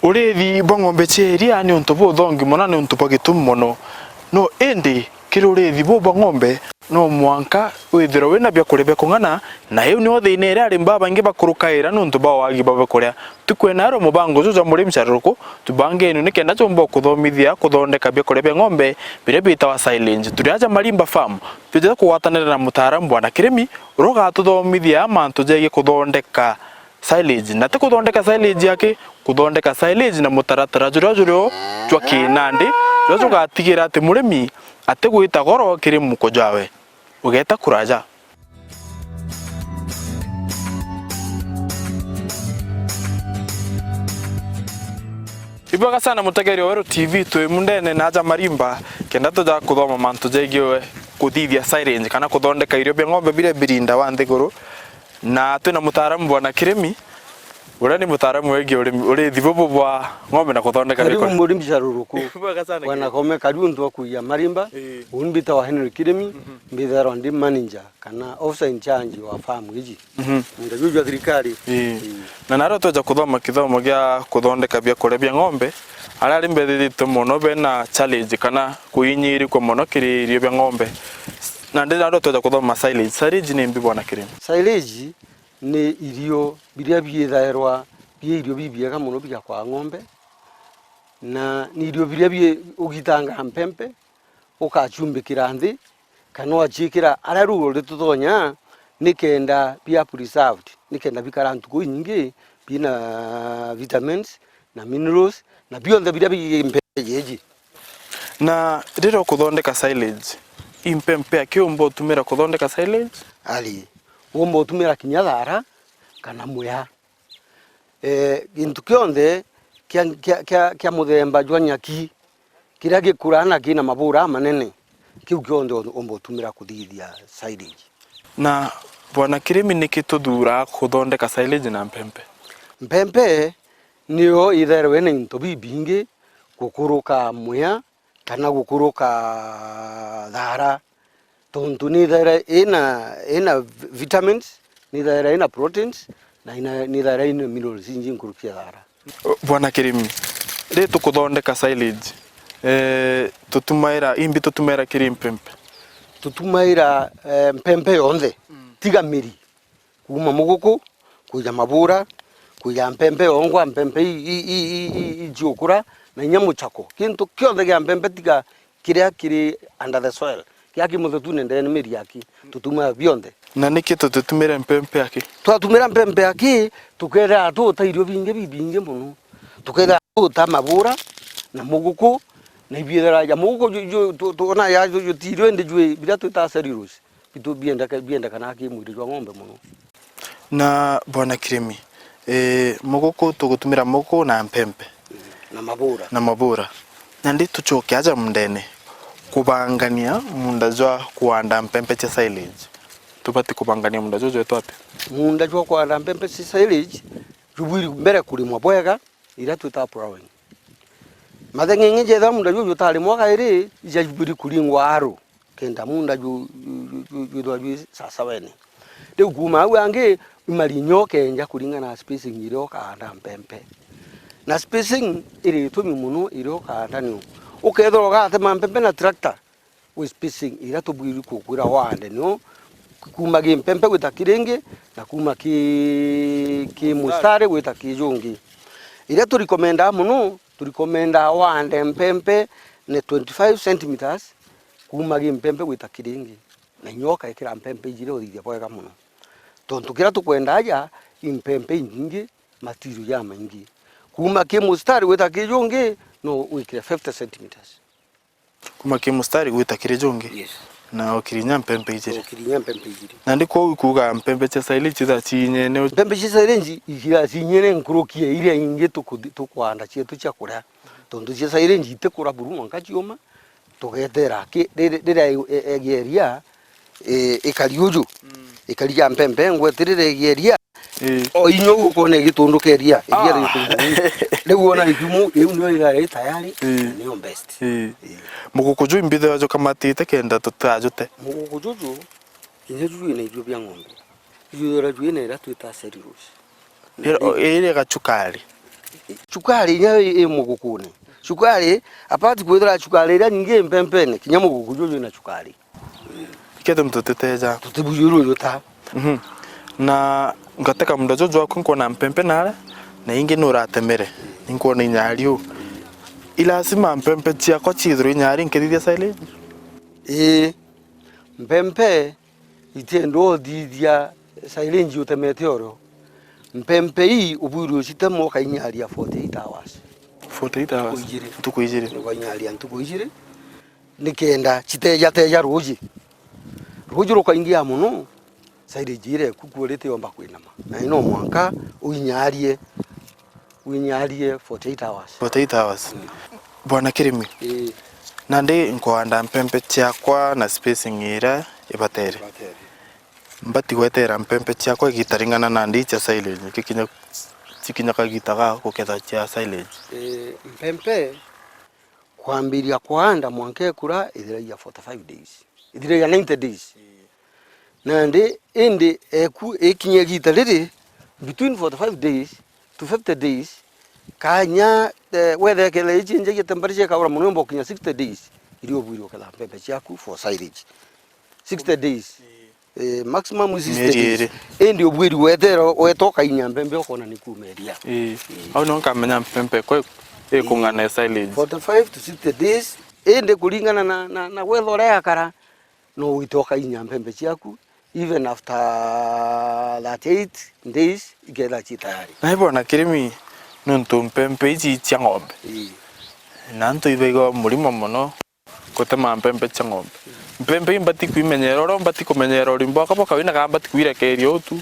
Urithi bwa ng'ombe cia iria ni untu buthongi muno ni untu bwa gitumi muno no indi kiri urithi bu bwa ng'ombe no mwanka withirwo wina biakuria bia kung'ana na iu nio thina iria arimi babaingi bakurukaira nuntu bwa wagi bwa biakuria tukwena aro mubango ucio jwa murimi carũrũkũ tubangenu ni kenda chumba kuthomithia kuthondeka biakuria bia ng'ombe biria bitawa silage turi aja Marimba Farm twijete kugwatanira na mutaaramu bwana Kirimi uria ugathuthomithia mantu jegie kuthondeka silage na ti kuthondeka silage yake kuthondeka silage na mutaratara juria jurio jwa kinandi juria jugatigira ati murimi atigwita goro kiri muko jawe ugeta kuraja. Ibwaga sana mutegeri wa Weru TV twi mundene na aja Marimba kenda tuja kuthoma mantu jegie kuthithia silage kana kuthondeka irio bia ng'ombe biria birinda wa nthiguru na twina mutaaramu bwana Kirimi uria ni mutaaramu wegie urimi urithi bubu bwa ng'ombe na kuthondeka Karibu bikora. murimi caruruku Ibwaga sana bwana Kome, karibu ntu akuia Marimba. Uni mbitawa Henry Kirimi, mbitherwa ndi manager kana officer in charge wa farm iji ndajujwa thirikari. Na naro tweja kuthoma kithomo gia kuthondeka biakuria bia ng'ombe aria ari mbethithite muno bena challenge kana kuinyirikwa muno kiri irio bia ng'ombe na ndi naro tweja kuthoma silage. Silage ni mbi bwana Kirimi? Silage ni irio biria biethairwa bie irio bibiega muno bia kwa ng'ombe na ni irio biria bie ugitanga mpempe ukachumbikira nthi kana wachikira aria ruo rituthonya nikenda bia preserved nikenda bikara ntuku nyingi bina vitamins na minerals na bionthe biria bi mpempe jeji. Na rira kuthondeka silage impempe akiumba utumira kuthondeka silage ali umba utumira kinya thara kana muya gintu kionthe kia muthemba jwa nyaki kiria gikura na kina mabura manene kiu kionthe umba utumira kuthithia silage. Na bwana Kirimi niki tuthura kuthondeka silage na mpempe? Mpempe niyo itherwe ni into bibingi gukuruka muya kana gukuruka thara tondu ni ithere ina vitamins ni ithere ina proteins na ni ithere ina minerals inji nkurukia thara. Bwana Kirimi ri tukuthondeka silage tutumaira imbi tutumaira kiri mpempe? Tutumaira mpempe yonthe tiga miri kuma muguku kuja mabura kuja mpempe yongwa mpempe ijiukura na inya muchako kintu kionthe gia mpempe tiga kiria kiri under the soil kia kimuthe tu nende ni miri yaki tutuma bionthe. Na niki tututumire mpempe yaki? Twatumira mpempe yaki tukethera tuta irio bingi bibingi muno tukethera tuta mabura na muguku na ibiethera ya muguku ona ya tirio indi jwe biria twita cellulose bitu bienda kana ki mwiri jwa ng'ombe muno. Na bwana Kirimi muguku tugutumira muguku na mpempe na mabura na mabura na ndi tuchoke aja mundene kubangania munda jwa kuanda mpempe cha silage tubati kubangania munda jwa jwa ate munda jwa kuanda mpempe cha silage jubwiri mbere kulimwa bwega ira twita plowing matheng'eng'e jetha munda jwa jutali mwaka iri ja jubwiri kulingwa aro kenda munda ju jwa ju sasa wene riu kuma au angi imarinyo kenja kulingana na spacing iri ukahanda mpempe na spacing iri tumi muno iri ukahanda ni ukethira ugatema mpempe na tractor wi spacing ira tubwiri kukwira wande no kuma gi mpempe gwita kiringi na kuma ki mustari gwita kijungi ira turikomenda muno turikomenda wande mpempe ne 25 centimeters kuma gi mpempe gwita kiringi na nyoka ikira mpempe ijire uthithia bwega muno tondu kira tukwenda aja impempe nyingi matiru ya maingi kuma ki mustari gwita kijungi no wikire 50 centimeters kuma ki mustari gwita kirijungi. Yes. Na ukirinya mpempe ijire. Ukirinya mpempe ijire. Na ndiko ukuga mpempe cha silage tha chinyene. Mpempe cha silage ikira chinyene nkurukie iria ingi tukwanda chietu cha kuria tondu cha silage itekura buru mwanka chioma tugetera ki rira egeria ikariuju ikaria mpempe ngwetirire egeria o inyo gukone gitundu keria egeria gitundu riu ona gikumu riu nio ira tayari nio best. Muguku ju imbithe wajo kamatite kenda tutajute muguku juju inya juju ina irio bia ng'ombe juju ra ju ina ira twita cellulose ire gacukari Cukari inya ĩ mũgũkũ-inĩ. Cukari apart kwithira cukari iria nyingi mpempene kinya muguku juju na cukari. Ikethe mtuteteja. Tutibujuru ta. Na ngateka mundu jojo waku nkuona mpempe nare na ingi nuratemere nikuona inyari ilasima mpempe ciakwa chithirwo inyari nkithithia silage. Ii mpempe itiendo thithia silage utemete oro. Mpempe ii ubwirwo ucitema ukainyaria 48 hours. 48 hours. Ntuku ijiri. Ukainyaria ntuku ijiri nikenda citeja teja ruji. Ruji rukaingia muno silage ire kukuorete yomba kwinama. Na ino mwanka uinyarie 48 hours. 48 hours. Bwana Kirimi. Nandi nkuhanda mpempe ciakwa na spacing ira ibatere. Mbati gwetera mpempe ciakwa gitaringana na ndi cia silage kikinya cikinya kagita ga kuketha cia silage. Mpempe kwambiria kuhanda mwanke kura ithiragia 45 days. Ithiragia 90 days. Nandi indi eku ikinye gita riri between 45 days to 50 days kanya wethekele ichinjagia temperature kaura muno mbo kinya 60 days irio bwirwo ketha mpempe ciaku for silage 60 days. Maximum 60 days. Indi ubwiri wetero wetoka inya mpempe ukona ni kumeria. Au no nkamenya mpempe kwe ikungana silage 45 to 60 days indi kulingana na wetho ria kara no witoka inya mpempe ciaku even after 38 days iketha ci tayari. Na ibona Kirimi nuntu mpempe ici cia ng'ombe. Na ntu ibaigo murimo muno gutema mpempe cia ng'ombe. Mpempe imbati kwimenyera oro mbati kumenyera urimbo akaboka wina ka mbati kwirekeria utu.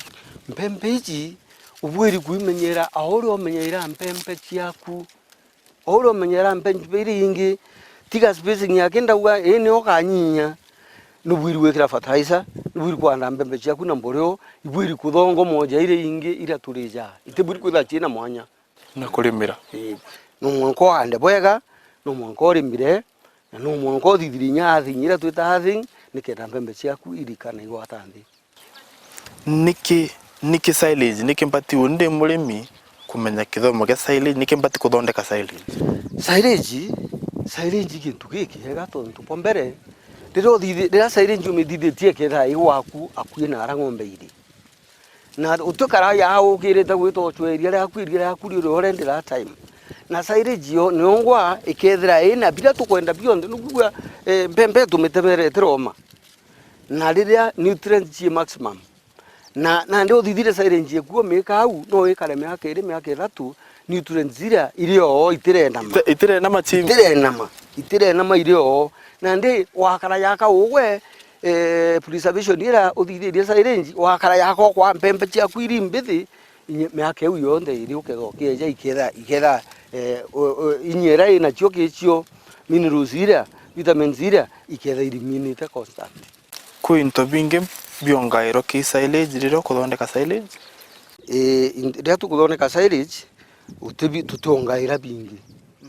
Mpempe ici ubwiri kwimenyera aho umenyera mpempe ciaku. Aho umenyera mpempe iri ingi tiga spacing yake ndauga ene okanyinya. Nubwiri wekira fertilizer, nubwiri kwanda mpempe ciaku na mboreo, ibwiri kuthongo moja ire ingi ira turija. Itibwiri kwitha china mwanya. Na kurimira. No mwanko ande bwega, no mwanko rimire, na no mwanko thithiri nyathi nyira twita hathi nikenda mpembe ciaku irikana igwata nthi. Niki silage, niki mbati unde murimi kumenya kithomo gia silage, niki mbati kuthondeka silage. Silage kintu giki hega tondu pombere. Rira silage umithithitie ketha igwaku akuie na ara ng'ombe iri. Na utukara ya ukirite gwitwo chweria ria kwiria ria kuri uri urendera time. Na silage yo niongwa ikethira ina bila tukwenda bionthe nukugwa mpempe tumitemerete roma. Na riria nutrients ci maximum. Na ndi uthithire silage ekuo mika au no ikare miaka iri miaka ithatu nutrients iria irio itirenama. Itirenama chini. Itirenama. Itirenama irio. Na ndi wakara yaka ugwe preservation ira uthithirie silage wakara yaka kwa mpempe ciaku iri mbithi miaka iu yonthe iri uketha ukieja iketha iketha inyera ina cio kicio minerals ira vitamins ira iketha iriminite constant. Kwi into bingi biongairwo ki silage riria ukuthondeka silage? Riria tukuthondeka silage utibi tutiongaira bingi.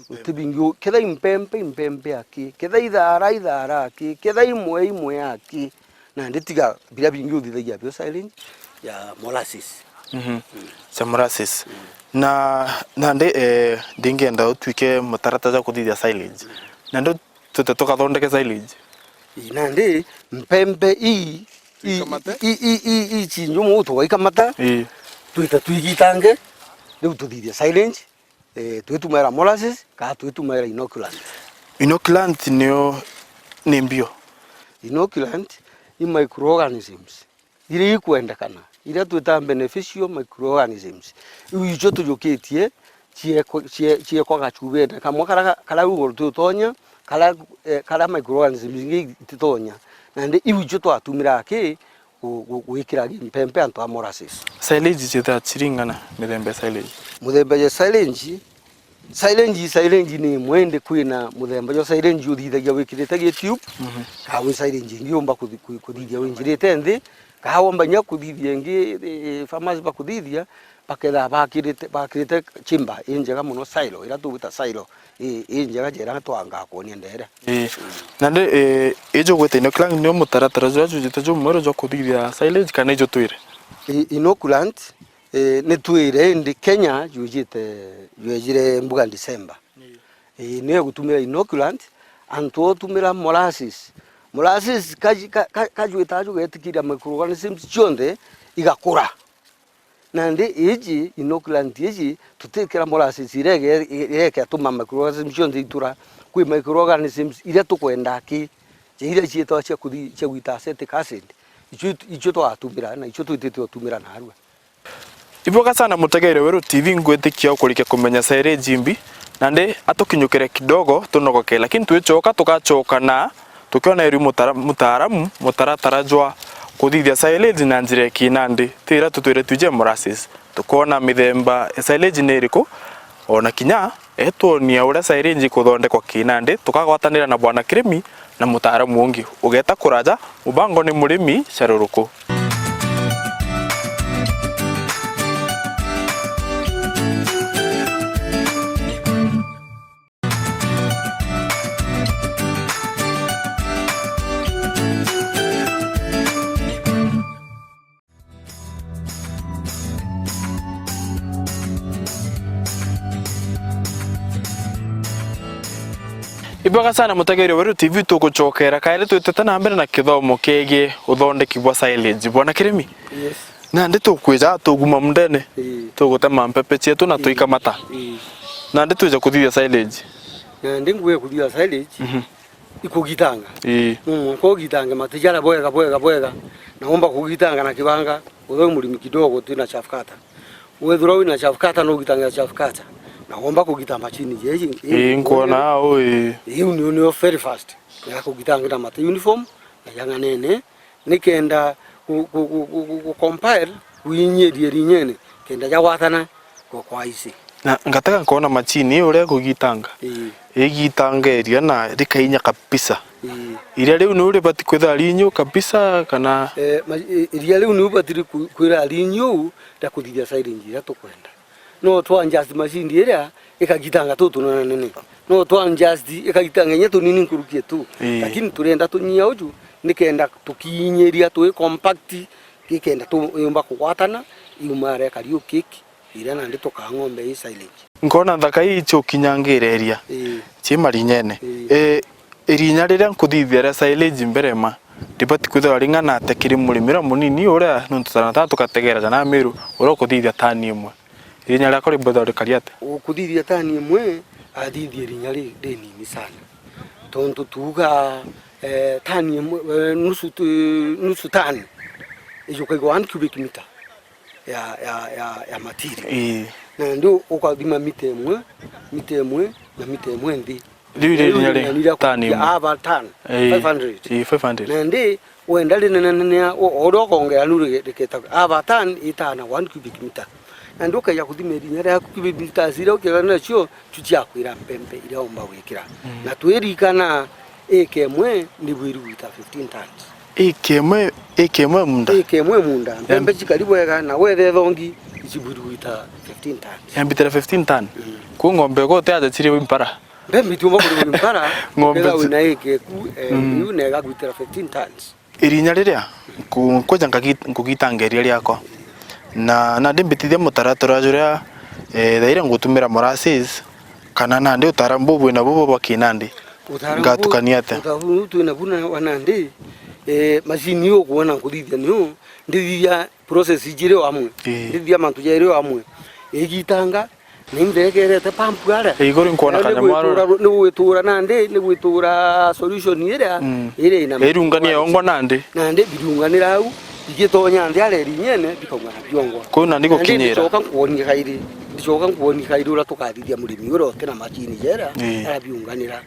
Utibingi ketha impempe impempe aki ketha ithara ithara aki ketha imwe imwe aki na nditiga bila bingi uthithagia bio silage ya molasses. Cha molasses. Na ndi ndingienda utuike mutarata ja kuthithia silage. Na ndo tukathondeke silage. Na ndi mpempe i chinjo mutu ikamata. Tuita tuigitange riu tuthithia silage. Tuitumira molasses ka tuitumira inoculant. Inoculant nio ni mbio. Inoculant ni microorganisms iria ikwendekana iria twita beneficial microorganisms. Iu icio tujukitie ciekwa gacubene kamwe kara rugo tutonya kara microorganisms ingi ititonya. Na ndi iu icio twatumira ki gwikira mpempe antu a molasses. Silage cietha ciringana mithemba silage. Muthemba ya silage silage ni mwende kwina muthemba ya silage uthithagia wikirite gi tube. Ka wi silage ingi umba kuthithia winjirite nthi ka womba nya kuthithia ingi farmers bakuthithia baketha bakirite chimba injega muno silo ira tugwita silo injega jera twanga kuonia ndere. Na ndi ijo gwete inoculant ni mutaratara jwa jujite jo mwero jwa kuthithia silage kana ijo twire. Inoculant Nitwire indi Kenya yujite yejire mbuga December. Niyo gutumira inoculant antu otumira molasses. Molasses kajwita jugetikira microorganisms cionthe igakura. Nandi iji inoculant iji tutikira molasses irege ireke atuma microorganisms cionthe itura kwi microorganisms iria tukwenda ki iria cietwa cia kuthi cia gwita acetic acid icio icio twatumira na icio twitite utumira na arua. Iboga sana mutegeire Weru TV ngwitikia ukurikia kumenya silage mbi na ndi atukinyukire kidogo tunogoke lakini twicoka tugacoka na tukiona iri mutaaramu mutaratara jwa kuthithia silage na njira ikinandi tira tutwire tuje molasses tukona mithemba ya silage ni iriku ona kinya etuonia uria silage ikuthondekwa kinandi tukagwatanira na bwana Kirimi na mutaaramu ungi ugeta kuraja mubango ni murimi caruruku. Ibaga sana mutegeire Weru TV tugucokera kaire twitete na mbere na kithomo kigie uthondeki bwa silage bwana Kirimi. Yes. Na ndi tukwija tuguma mundene tugutema mpepe cietu na tuikamata. Na ndi twija kuthithia silage. Na ndi nguye kuthithia silage. Ikugitanga. Kugitanga matijara bwega bwega bwega. Naomba kugitanga na kibanga uthoi mulimi kidogo tu na chafukata. Wethura wina chafukata no gitanga chafukata. Naomba kugitamba chini jeji. Nkuona oi. Iyo ni very fast. Ya kugitanga na mate uniform na yanga nene nikenda ku compile kuinyerie rinyene kenda jawatana kwa kwa isi. Na ngataka nkuona machini uria kugitanga. Igitanga iria na rikainya kabisa. Iria riu ni uri bati kwitha rinyu kabisa kana iria riu ni ubatiri kwira rinyu ta kuthithia silage iria tukwenda. No twa adjust machine iria ikagitanga tu nene nene. No twa adjust ikagitanga nya tunini nkurukie tu. Lakini turenda tunyia uju nikenda tukinyeria tu compact kikenda tu yumba kugwatana yumare kariu kiki iria na ndi tuka ng'ombe i silage. Nkona thaka ii chukinyangire chi marinyene. Irinya riria nkuthithia ria silage mbere ma ndibati kwithira ring'ana ate kiri murimira munini uria nuntu tana tukategera jana miru uria ukuthithia tani imwe. Irinya riakwa ribwetha rikaria atia? Ukuthithia tani imwe athithie irinya rinini sana tondu tuga tani imwe nusu tani ijukaigwa 1 cubic meter ya matiri. Na ndio ukathima mita imwe na mita imwe nthi. Riu irinya ri tani imwe aba tani 500. 500. Na ndi wenda rinene uria ukongera nu riketa aba tani itana 1 cubic meter. Na ndio kaya kuthima irinya ria cubic meter zira ukira nacio tuciakwira mpempe iria omba gwikira. Na twirikana eke mwe ni bwiru gwita 15 tons. Eke mwe munda. Eke mwe munda. Mpempe cikari bwega na wethe thongi icibwiru gwita 15 tons. Yambitira 15 ton. Ku ng'ombe gote aja chiri mpara. Mpempe itiumba kuri mpara. Ng'ombe wina eke ku iu nega gwitira 15 tons. Irinya riria kweja ngugitangeria riakwa. Na na ndimbitithia mutaratara juria thaira ngutumira molasses kana na ndi utarambu bwina bubu bwa kinandi ngatukania atia utarambu twina buna wanandi machini yo kuona kuthithia niyo ndithia process ijire amwe ndithia mantu jaire amwe igitanga nindekerete pump ara iguru nkuona kana mwaro ni gwitura nandi ni gwitura solution iria ire ina irungania ongwa nandi nandi birunganira au igitonya nthi areri nyene bikaungana biongwa kuna ndiko kinyira ndicoka nkuonia kairi ndicoka nkuonia kairi uria tukathithia murimi uria tena machini jera arabiunganira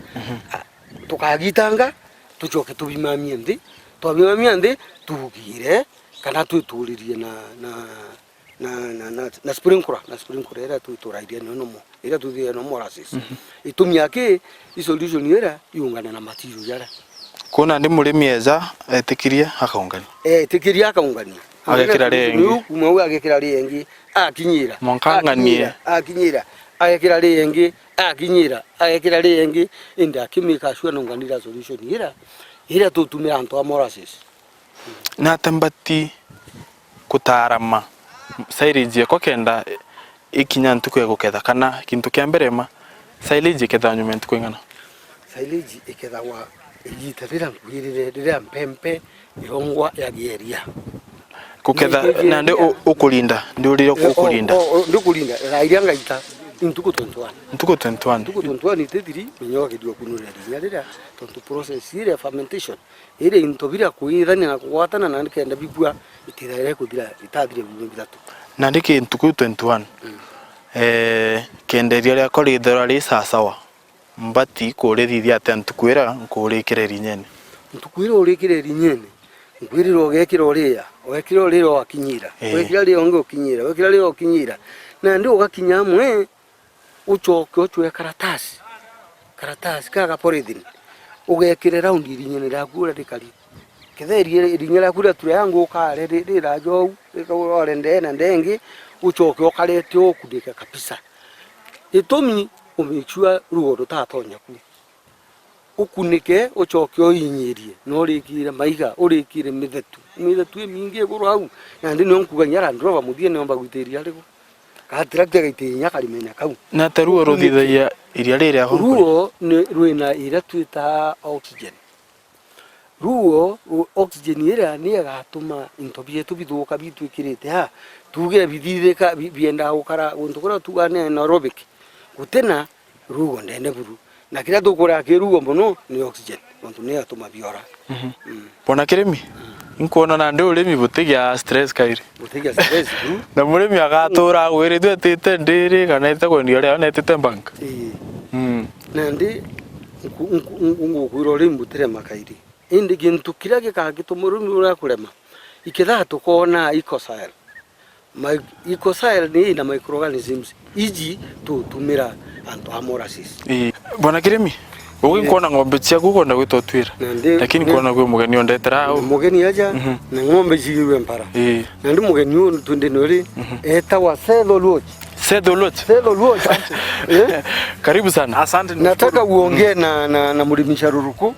tukagitanga tucoke tubimamie nthi twabimamia nthi tugire kana twituririe na na na na na na sprinkler na sprinkler ira twituraire no no ira tuthie no molasses itumia ki i solution ira iungane na material jara kuna ndi murimi eza etikiria akaungania etikiria akaungania agekira ringi kuma agekira ringi akinyira mwankanganie akinyira agekira ringi akinyira agekira ringi inda akimika shua nunganira solution ira ira tutumira antu a molasses na tambati kutarama Silage yakwa kenda ikinya ntuku ya guketha kana kintu kia mbere ma silage iketha nyuma ntuku ingana? Silage ikethagwa igita rira nkwirire riria mpempe ihongwa yagieria. Kuketha nandi ukulinda ndiurire ukulinda? Ndikulinda rairia ngaita intuku 21. Ntuku 21. Ntuku 21 itethiri minyoga kunurira rinya riria tontu process ire fermentation ire into biria kuithania na kugwatana na kenda bibua itithaire kuthira itathire biumia 3. Nandiki ntuku 21, kenderia riakwa rithera ri sasawa mbati kurithithia atia ntuku ira nkurikire rinyene? Ntuku ira urikire rinyene nkwirira ugekira uria wekira uria wakinyira, wekira ria ungi ukinyira, wekira ria ukinyira na ndi ugakinya amwe ucoke ucwe karatasi kaga polythene ugekire raundi rinyene riaku uria rikari ketha rinya riaku riatura yangu ukare riraja ou rikaure ndee na ndee ucoke ukarete ukundike kabisa itumi umicua ruo rutatonya ku ukunike ucoke uinyirie no urikire maiga urikire mithetu mithetu mingi iguru hau na ndi nio nkuga nya Land Rover muthie niomba gwitiria rigo ka tractor gaitinya karimenya kau. Na ta ruo ruthithagia iria riria ho? Ruo ni rwina iria twita oxygen. Ruo oxygen ira ni igatuma into bietu bithuka bitwikirite ha tuge bithithika biendaga gukara guntu kuria tuga ni anaerobic gutena rugo ndene buru na kiria tukuria ki rugo muno ni oxygen tontu ni atuma biora. Bona kirimi nkuona na ndi urimi butigia stress kairi. Butigia stress buru. Na murimi agatura agwiritwe etite ndiri kana ete kwendia uria onetete bank. Na ndi ngukwira urimi butirema kairi indi gintu kiria gikagituma urimi uria kurema ikithaa tukona ecosoil. Ecosoil ni ina microorganisms iji tutumira antu a molasses. Bwana Kirimi, ugi kuona ng'ombe ciaku kwenda gwitwo twira lakini kuona kwi mugeni ondetera au mugeni aja na ng'ombe cigirwe mpara na ndi mugeni uyu twende nori etagwa Seth Oluoch. Seth Oluoch. Seth Oluoch. Karibu sana. Asante. Nataka uongee na mlimi Sharuruku.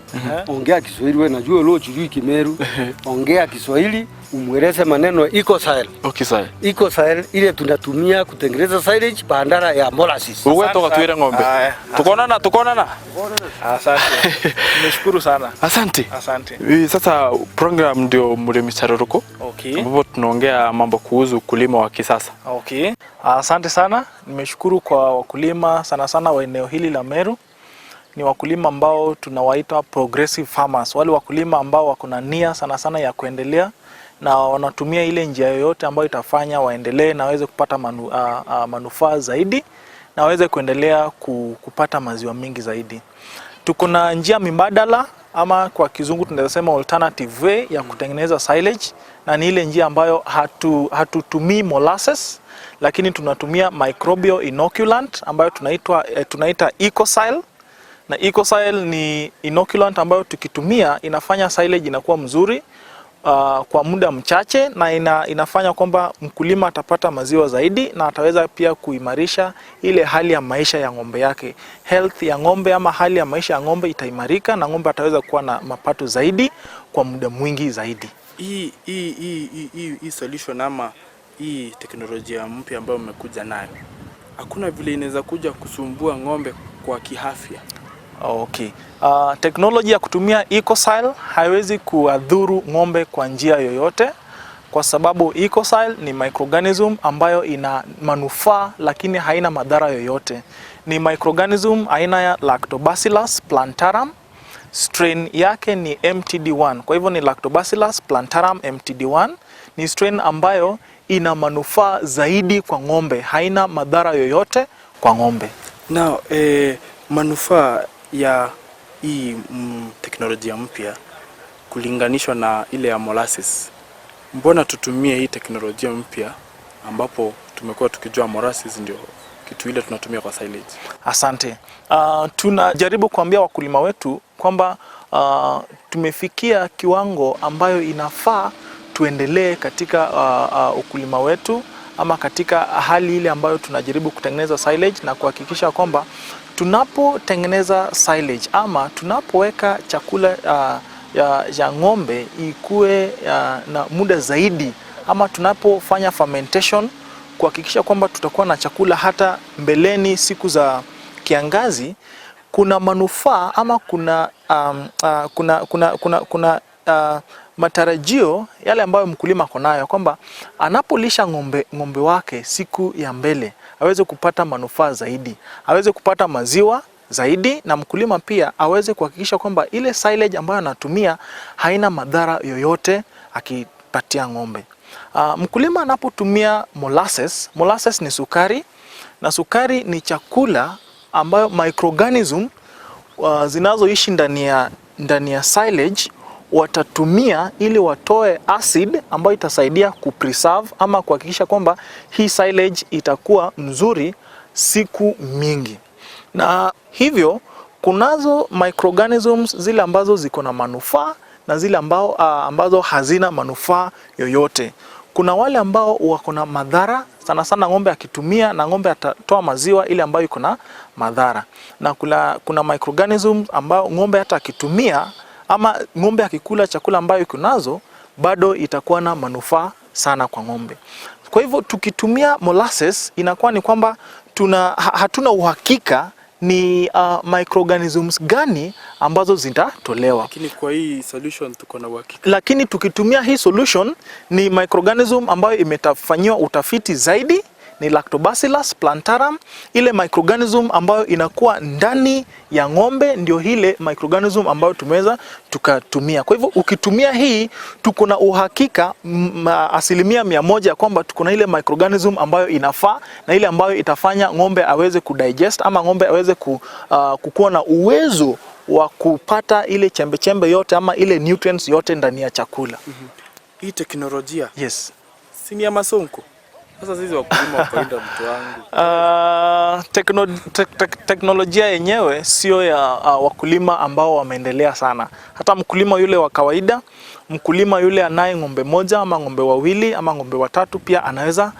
Ongea Kiswahili wewe, najua Oluoch jui Kimeru. Ongea Kiswahili umweleze maneno ecosoil. Okay, sawa. Ecosoil ile tunatumia kutengeneza silage badala ya molasses. Wewe toka tuire ng'ombe. Tukonana, tukonana. Asante. Nimeshukuru sana. Asante. Asante. Sasa program ndio Mlimi Sharuruku. Okay. Ambapo tunaongea mambo kuhusu ukulima wa kisasa. Okay. Asante sana. Nimeshukuru kwa wakulima sana sana wa eneo hili la Meru. Ni wakulima ambao tunawaita progressive farmers, wale wakulima ambao wako na nia sana sana ya kuendelea na wanatumia ile njia yoyote ambayo itafanya waendelee na waweze kupata manufaa zaidi na waweze kuendelea kupata maziwa mingi zaidi. Tuko na njia mbadala ama kwa kizungu tunaweza sema alternative way ya kutengeneza silage, na ni ile njia ambayo hatutumii molasses lakini tunatumia microbial inoculant ambayo tunaita ecosoil. Na ecosoil ni inoculant ambayo tukitumia inafanya silage inakuwa mzuri kwa muda mchache na inafanya kwamba mkulima atapata maziwa zaidi na ataweza pia kuimarisha ile hali ya maisha ya ng'ombe yake. Health ya ng'ombe ama hali ya maisha ya ng'ombe itaimarika na ng'ombe ataweza kuwa na mapato zaidi kwa muda mwingi zaidi. Hii solution ama hii teknolojia mpya ambayo mmekuja nayo, hakuna vile inaweza kuja kusumbua ng'ombe kwa kiafya? Okay. Teknolojia ya kutumia ecosoil haiwezi kuadhuru ng'ombe kwa njia yoyote kwa sababu ecosoil ni microorganism ambayo ina manufaa lakini haina madhara yoyote. Ni microorganism aina ya Lactobacillus plantarum, strain yake ni MTD1. Kwa hivyo ni Lactobacillus plantarum MTD1, ni strain ambayo ina manufaa zaidi kwa ng'ombe, haina madhara yoyote kwa ng'ombe. Now, manufaa ya hii teknolojia mpya kulinganishwa na ile ya molasses, mbona tutumie hii teknolojia mpya ambapo tumekuwa tukijua molasses ndio kitu ile tunatumia kwa silage? Asante. Tunajaribu kuambia wakulima wetu kwamba tumefikia kiwango ambayo inafaa tuendelee katika ukulima wetu ama katika hali ile ambayo tunajaribu kutengeneza silage na kuhakikisha kwamba tunapotengeneza silage ama tunapoweka chakula ya ng'ombe ikue na muda zaidi ama tunapofanya fermentation kuhakikisha kwamba tutakuwa na chakula hata mbeleni siku za kiangazi, kuna manufaa ama kuna kuna matarajio yale ambayo mkulima ako nayo kwamba anapolisha ng'ombe wake siku ya mbele aweze kupata manufaa zaidi, aweze kupata maziwa zaidi, na mkulima pia aweze kuhakikisha kwamba ile silage ambayo anatumia haina madhara yoyote akipatia ng'ombe. Mkulima anapotumia molasses, molasses ni sukari na sukari ni chakula ambayo microorganism zinazoishi ndani ya silage watatumia ili watoe acid ambayo itasaidia kupreserve ama kuhakikisha kwamba hii silage itakuwa mzuri siku mingi. Na hivyo kunazo microorganisms zile ambazo ziko na manufaa na zile ambazo hazina manufaa yoyote. Kuna wale ambao wako na madhara sana sana, ng'ombe akitumia na ng'ombe atatoa maziwa ile ambayo iko na madhara, na kuna microorganisms ambao ng'ombe hata akitumia ama ng'ombe akikula chakula ambayo iko nazo bado itakuwa na manufaa sana kwa ng'ombe. Kwa hivyo tukitumia molasses inakuwa ni kwamba hatuna uhakika ni microorganisms gani ambazo zitatolewa. Lakini kwa hii solution tuko na uhakika. Lakini tukitumia hii solution ni microorganism ambayo imetafanyiwa utafiti zaidi, ni Lactobacillus plantarum, ile microorganism ambayo inakuwa ndani ya ng'ombe ndio ile microorganism ambayo tumeweza tukatumia. Kwa hivyo ukitumia hii tuko na uhakika 100% kwamba tuko na ile microorganism ambayo inafaa na ile ambayo itafanya ng'ombe aweze kudigest ama ng'ombe aweze kukuwa na uwezo wa kupata ile chembe chembe yote ama ile nutrients yote ndani ya chakula. Hii teknolojia Yes. si ni ya masonko? Sasa sisi wakulima wa kawaida, mtu wangu. Teknolojia yenyewe sio ya wakulima ambao wameendelea sana. Hata mkulima yule wa kawaida, mkulima yule anaye ng'ombe moja ama ng'ombe wawili ama ng'ombe watatu pia anaweza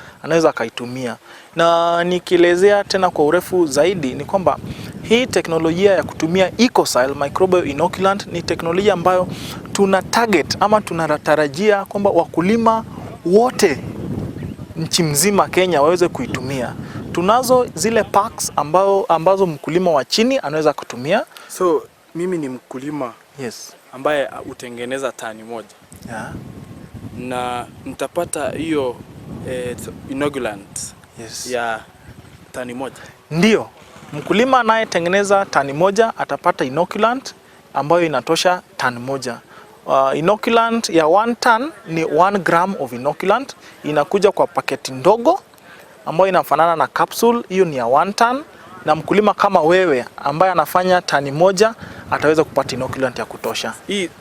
akaitumia. Na nikielezea tena kwa urefu zaidi ni kwamba hii teknolojia ya kutumia Ecosyl microbial inoculant ni teknolojia ambayo tuna target ama tunatarajia kwamba wakulima wote nchi mzima Kenya waweze kuitumia. Tunazo zile packs ambazo mkulima wa chini anaweza kutumia. So mimi ni mkulima ambaye hutengeneza tani 1 na nitapata hiyo inoculant ya tani 1. Ndio, mkulima anayetengeneza tani 1 atapata inoculant ambayo inatosha tani 1. Inoculant ya 1 ton ni 1 gram of inoculant, inakuja kwa paketi ndogo ambayo inafanana na capsule. Hiyo ni ya 1 ton, na mkulima kama wewe ambaye anafanya tani 1 ataweza kupata inoculant ya kutosha.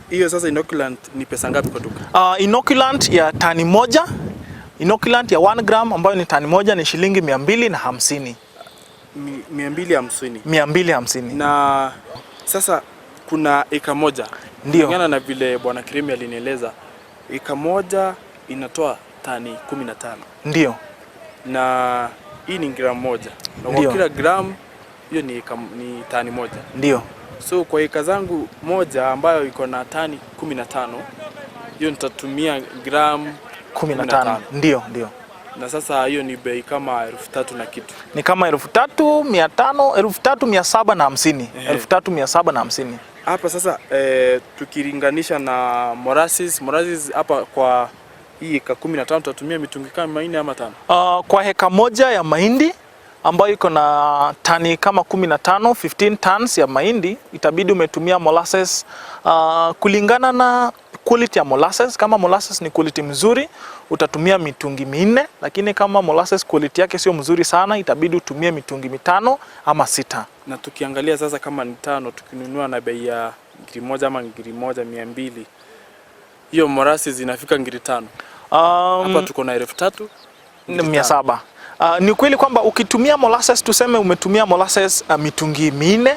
Hiyo sasa inoculant ni pesa ngapi kwa duka? Inoculant ya tani 1, inoculant ya 1 gram ambayo ni tani 1 ni shilingi 250. 250. 250. Na sasa kuna eka moja. Ndio. Kulingana na vile Bwana Kirimi alinieleza, eka moja inatoa tani 15. Ndio. Na hii ni gramu 1. Na kwa kila gramu hiyo ni tani 1. Ndio. So kwa eka zangu moja ambayo iko na tani 15, hiyo nitatumia gramu 15. Ndio, ndio. Na sasa hiyo ni bei kama 3,000 na kitu. Ni kama 3,500, 3,750. 3,750. Hapa sasa tukilinganisha na molasses, molasses hapa kwa hii eka 15 tutatumia mitungi kama 4 ama 5. Kwa heka moja ya mahindi ambayo iko na tani kama 15, 15 tons ya mahindi, itabidi umetumia molasses kulingana na quality ya molasses. Kama molasses ni quality mzuri utatumia mitungi 4, lakini kama molasses quality yake sio mzuri sana itabidi utumie mitungi 5 ama 6. Na tukiangalia sasa kama ni 5 tukinunua na bei ya ngiri 1 ama ngiri 1,200, hiyo molasses inafika ngiri 5. Hapa tuko na 3,000 700. Ni kweli kwamba ukitumia molasses, tuseme umetumia molasses mitungi 4,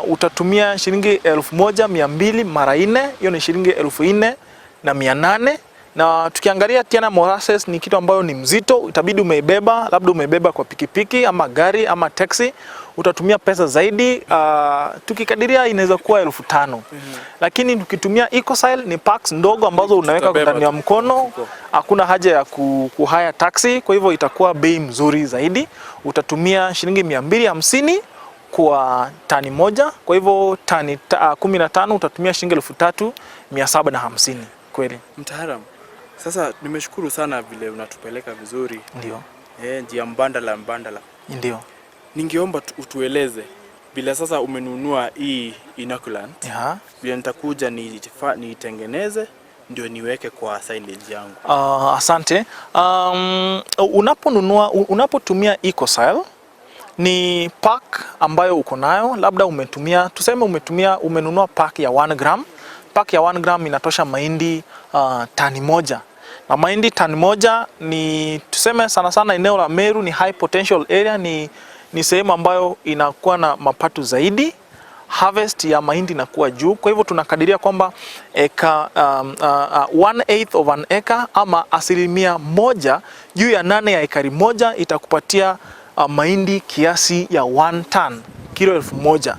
utatumia shilingi 1,200 mara 4, hiyo ni shilingi 4,800, Na tukiangalia tena molasses ni kitu ambayo ni mzito, itabidi umeibeba, labda umeibeba kwa pikipiki ama gari ama taxi, utatumia pesa zaidi. Tukikadiria inaweza kuwa 5,000. Lakini tukitumia Ecosyl ni packs ndogo ambazo unaweka Tutabeba ndani ya tu. mkono, Mfuko. Hakuna haja ya kuhire taxi, kwa hivyo itakuwa bei mzuri zaidi. Utatumia shilingi 250 kwa tani moja, kwa hivyo tani 15 utatumia shilingi 3,750 kweli. Mtaalamu, sasa nimeshukuru sana vile unatupeleka vizuri. Ndio, Njia mbandala mbandala. Ndio. Ningeomba utueleze bila sasa umenunua hii inoculant, vile nitakuja niitengeneze ndio niweke kwa silage yangu. Asante. Unaponunua unapotumia Ecosyl ni pack ambayo uko nayo, labda umetumia, tuseme umenunua pack ya 1 gram. Pack ya 1 gram inatosha mahindi tani moja, na mahindi tani moja ni, tuseme, sana sana eneo la Meru ni high potential area, ni sehemu ambayo inakuwa na mapato zaidi, harvest ya mahindi inakuwa juu. Kwa hivyo tunakadiria kwamba eka 1/8 of an acre ama 1/8 ya ekari moja itakupatia mahindi kiasi ya 1 ton, kilo 1,000.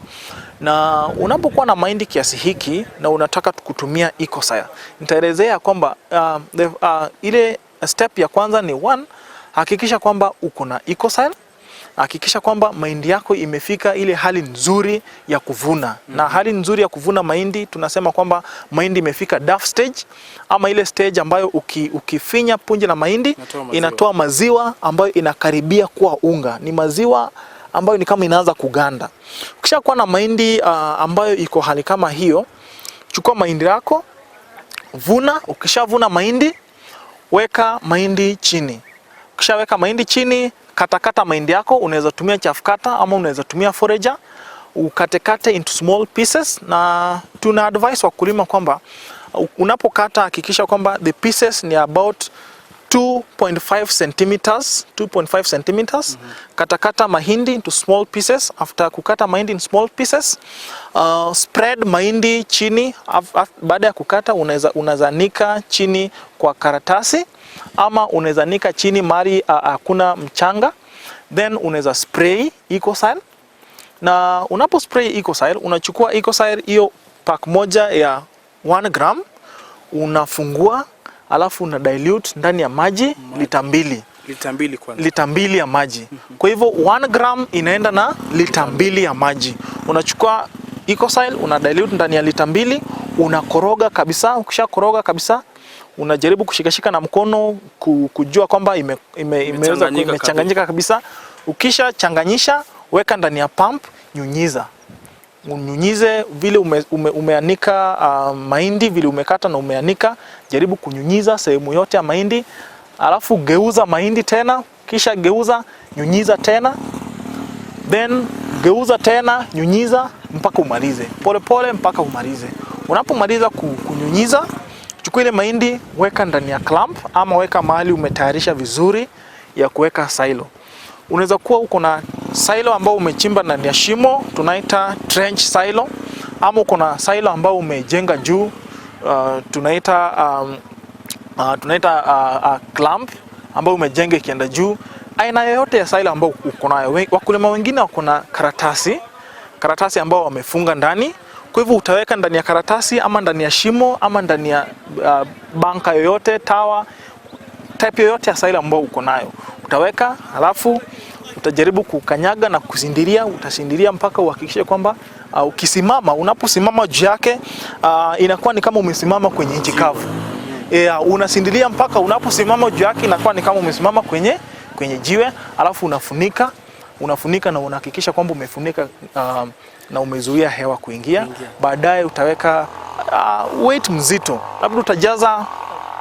Na unapokuwa na mahindi kiasi hiki na unataka kutumia Ecosyl, nitaelezea kwamba ile step ya kwanza ni one, hakikisha kwamba uko na Ecosyl, hakikisha kwamba mahindi yako imefika ile hali nzuri ya kuvuna. Na hali nzuri ya kuvuna mahindi, tunasema kwamba mahindi imefika dough stage ama ile stage ambayo ukifinya punje la mahindi Inatoa maziwa. Inatoa maziwa ambayo inakaribia kuwa unga, ni maziwa ambayo ni kama inaanza kuganda. Ukishakuwa na mahindi ambayo iko hali kama hiyo, chukua mahindi yako, vuna. Ukishavuna mahindi, weka mahindi chini. Ukishaweka mahindi chini, katakata mahindi yako. Unaweza tumia chaff cutter ama unaweza tumia forager, ukatekate into small pieces, na tuna advice wakulima kwamba unapokata hakikisha kwamba the pieces ni about 2.5 centimeters, 2.5 centimeters. Katakata mahindi into small pieces. After kukata mahindi in small pieces, spread mahindi chini. Baada ya kukata, unaweza anika chini kwa karatasi ama unaweza anika chini mahali hakuna mchanga, then unaweza spray Ecosyl. Na unapo spray Ecosyl, unachukua Ecosyl hiyo pack moja ya 1 gram, unafungua, alafu una dilute ndani ya maji lita 2. Lita 2 kwanza. Lita 2 ya maji. Kwa hivyo 1 gram inaenda na lita 2 ya maji. Unachukua Ecosyl, una dilute ndani ya lita 2, unakoroga kabisa. Ukishakoroga kabisa, unajaribu kushikashika na mkono kujua kwamba imeweza Imechanganyika. Imechanganyika kabisa. Ukishachanganyisha, weka ndani ya pump, nyunyiza, unyunyize vile umeanika mahindi, vile umekata na umeanika, jaribu kunyunyiza sehemu yote ya mahindi, alafu geuza mahindi tena, kisha geuza, nyunyiza tena, then geuza tena, nyunyiza mpaka umalize, pole pole mpaka umalize. Unapomaliza kunyunyiza, chukua ile mahindi, weka ndani ya clamp ama weka mahali umetayarisha vizuri ya kuweka silo. Unaweza kuwa uko na silo ambao umechimba ndani ya shimo, tunaita trench silo, ama uko na silo ambao umejenga juu, tunaita clamp ambayo umejenga ikienda juu. Aina yoyote ya silo ambao uko nayo. Wakulima wengine wako na karatasi, karatasi ambao wamefunga ndani. Kwa hivyo utaweka ndani ya karatasi ama ndani ya shimo ama ndani ya bunker yoyote, tower, type yoyote ya silo ambayo uko nayo utaweka, halafu utajaribu kukanyaga na kusindiria. Utasindiria mpaka uhakikishe kwamba ukisimama, unaposimama juu yake, inakuwa ni kama umesimama kwenye nchi kavu. Yeah, unasindilia mpaka unaposimama juu yake inakuwa ni kama umesimama kwenye jiwe, alafu unafunika, unafunika na unahakikisha kwamba umefunika na umezuia hewa kuingia. Baadaye utaweka weight mzito, labda utajaza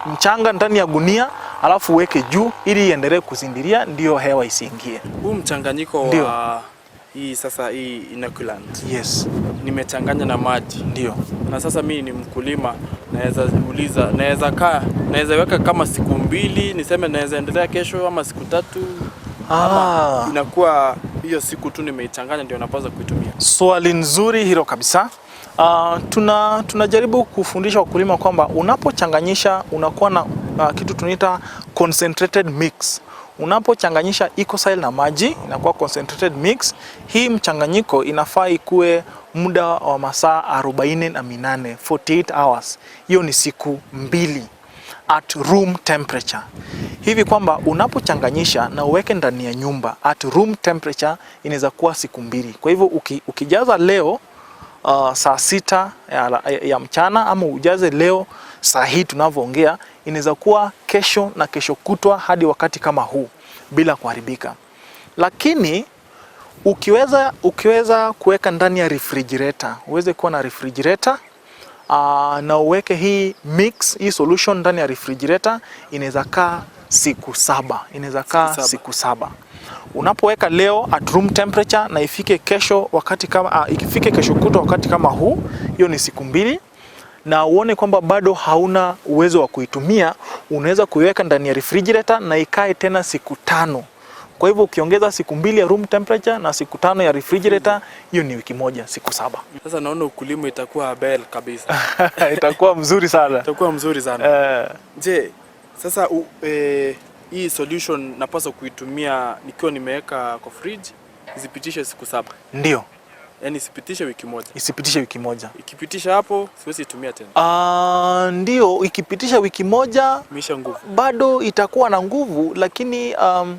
mchanga ndani ya gunia alafu uweke juu ili iendelee kusindilia, ndio hewa isiingie. Huu mchanganyiko Ndio. wa hii sasa hii inoculant nimechanganya na maji na sasa mimi ni mkulima, naweza uliza, naweza kaa, naweza weka kama siku 2, niseme naweza endelea kesho ama siku 3, ama inakuwa hiyo siku tu nimeichanganya ndio napaswa kuitumia? Swali nzuri hilo kabisa. Tunajaribu kufundisha wakulima kwamba unapochanganyisha unakuwa na kitu tunaita concentrated mix. Unapochanganyisha Ecosyl na maji inakuwa concentrated mix. Hii mchanganyiko inafaa ikuwe muda wa masaa 48, 48 hours. Hiyo ni siku 2 at room temperature. Hivi kwamba unapochanganyisha na uweke ndani ya nyumba at room temperature inaweza kuwa siku 2. Kwa hivyo ukijaza leo saa 6 ya mchana ama ujaze leo saa hii tunavyoongea, inaweza kuwa kesho na kesho kutwa hadi wakati kama huu bila kuharibika. Lakini ukiweza kuweka ndani ya refrigerator, uweze kuwa na refrigerator na uweke hii mix, hii solution ndani ya refrigerator, inaweza kaa siku 7. Inaweza kaa siku 7. Unapoweka leo at room temperature na ifike kesho wakati kama ikifike kesho kutwa wakati kama huu, hiyo ni siku 2, na uone kwamba bado hauna uwezo wa kuitumia, unaweza kuiweka ndani ya refrigerator na ikae tena siku 5. Kwa hivyo ukiongeza siku 2 ya room temperature na siku 5 ya refrigerator, hiyo ni wiki moja, siku 7. Sasa naona ukulima itakuwa bel kabisa. Itakuwa mzuri sana. Itakuwa mzuri sana. Je, sasa hii solution napaswa kuitumia nikiwa nimeweka kwa fridge isipitishe siku 7? Ndio. Yaani isipitishe wiki moja. Isipitishe wiki moja. Ikipitisha hapo siwezi itumia tena. Ndio, ikipitisha wiki moja misha nguvu. Bado itakuwa na nguvu, lakini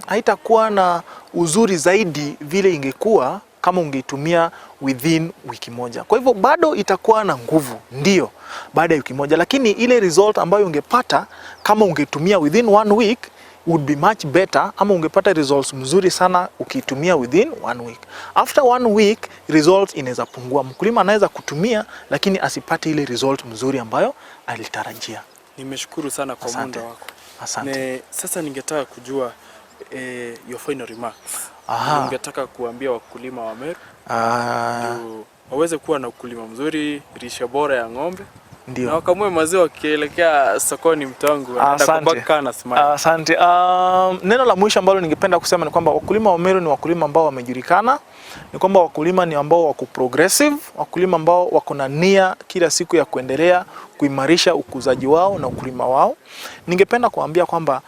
haitakuwa na uzuri zaidi vile ingekuwa kama ungeitumia within wiki moja. Kwa hivyo bado itakuwa na nguvu, ndio, baada ya wiki moja, lakini ile result ambayo ungepata kama ungetumia within 1 week would be much better, ama ungepata results mzuri sana ukitumia within 1 week. After 1 week results inaweza pungua. Mkulima anaweza kutumia lakini asipate ile result mzuri ambayo alitarajia. Nimeshukuru sana kwa muda wako. Asante. Sasa ningetaka kujua your final remarks. Ningetaka kuambia wakulima wa Meru waweze kuwa na ukulima mzuri, lishe bora ya ng'ombe. Ndio. Na wakamue maziwa wakielekea sokoni Mtongo. Asante. Asante. Neno la mwisho ambalo ningependa kusema ni kwamba wakulima wa Meru ni wakulima ambao wamejulikana, ni kwamba wakulima ni ambao wako progressive, wakulima ambao wako na nia kila siku ya kuendelea kuimarisha ukuzaji wao na ukulima wao. Ningependa kuambia kwamba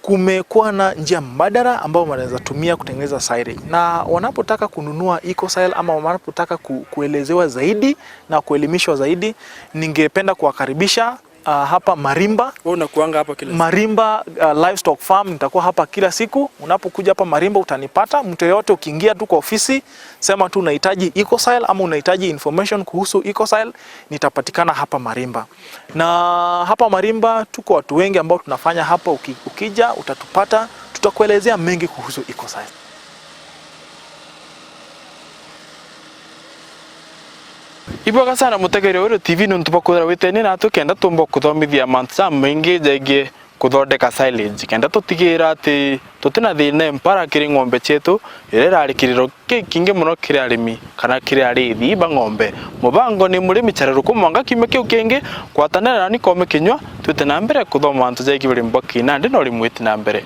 kumekuwa na njia mbadala ambao wanaweza tumia kutengeneza silage, na wanapotaka kununua Ecosyl ama wanapotaka kuelezewa zaidi na kuelimishwa zaidi, ningependa kuwakaribisha hapa Marimba. Wewe unakuanga hapa kila siku? Marimba Livestock Farm, nitakuwa hapa kila siku. Unapokuja hapa Marimba utanipata. Mtu yeyote ukiingia tu kwa ofisi, sema tu unahitaji Ecosyl ama unahitaji information kuhusu Ecosyl, nitapatikana hapa Marimba. Na hapa Marimba tuko watu wengi ambao tunafanya hapa. Ukija utatupata, tutakuelezea mengi kuhusu Ecosyl. Iboga sana mutegere uru TV nuntu bakwithira witene na tukenda tumba kuthomithia mantu ja maingi jegie kuthondeka silage kenda tutigira ati tutina thina mpara kiri ng'ombe cietu iria irari kiriro kingi muno kiri arimi kana kiri arithi ba ng'ombe mubango ni murimi chareruku mwanga kiumia kiu kingi kwatanira na nikome kinywa twite na mbere kuthoma mantu jegie uri mbaki na ndi no rimwiti na mbere.